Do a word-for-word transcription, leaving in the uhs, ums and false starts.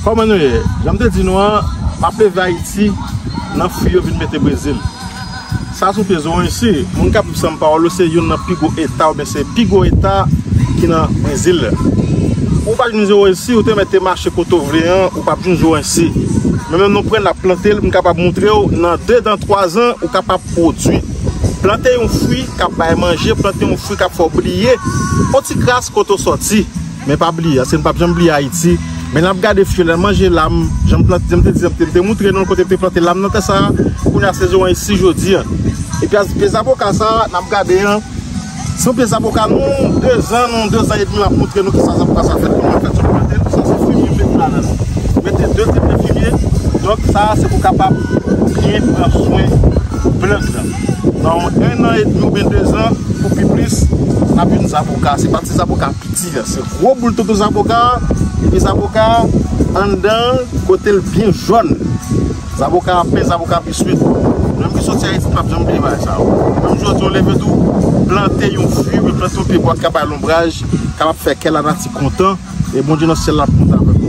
Kòman nou ye? Jan m te di nou an, m ap leve Ayiti nan fwi yo vin mete Brezil. Sa se yon pye zoranj si. Moun k ap viv san pawòl yo se youn nan pi gwo eta, oubyen se pi gwo eta ki nan Brezil la. Ou pa jwenn zoranj si, ou te mèt te mache kote w vle an, ou p ap jwenn zoranj si. Men menm nou pran l ap plante l, m kapab montre w, nan de tan, twa zan, ou kapab pwodui. Plante yon fwi k ap bay manje, plante yon fwi k ap fè w bliye yon ti kras kote w sòti. Men pa bliye, se n p ap janm bliye Ayiti. Men n ap gade fwi yo, lè n manje lam, jan m plante, jan m te di, jan m te, m te montre nou kote m te plante lam nan tè sa a, kounye a se zoranj si jodi a. Epi a, pye zaboka sa a, n ap gade an, se yon pye zaboka nou, de zan, nou, de zan edmi m ap montre nou kisa zaboka sa fèt, kòman fèt, jan m plante l, sa se fimye m met ladan l. Mete de tip de fimye, donk sa a se pou kapab byen pran swen plant lan. Nan yon ennan edmi oubyen de zan, pou pi plis, n ap jwenn zaboka. Se pa ti zaboka piti a, se gwo boul toutou zaboka, epi zaboka anndan kote l byen jòn. Zaboka pen, zaboka biswit. Menm ki soti Ayiti, m p ap janm bliye bagay sa yo. Menm jodi, w leve tou, plante yon fwi, plante yon pye bwa ki ka bay lonbraj, kapab fè kè lanati kontan, e Bondye nan syèl la ap kontan avè w.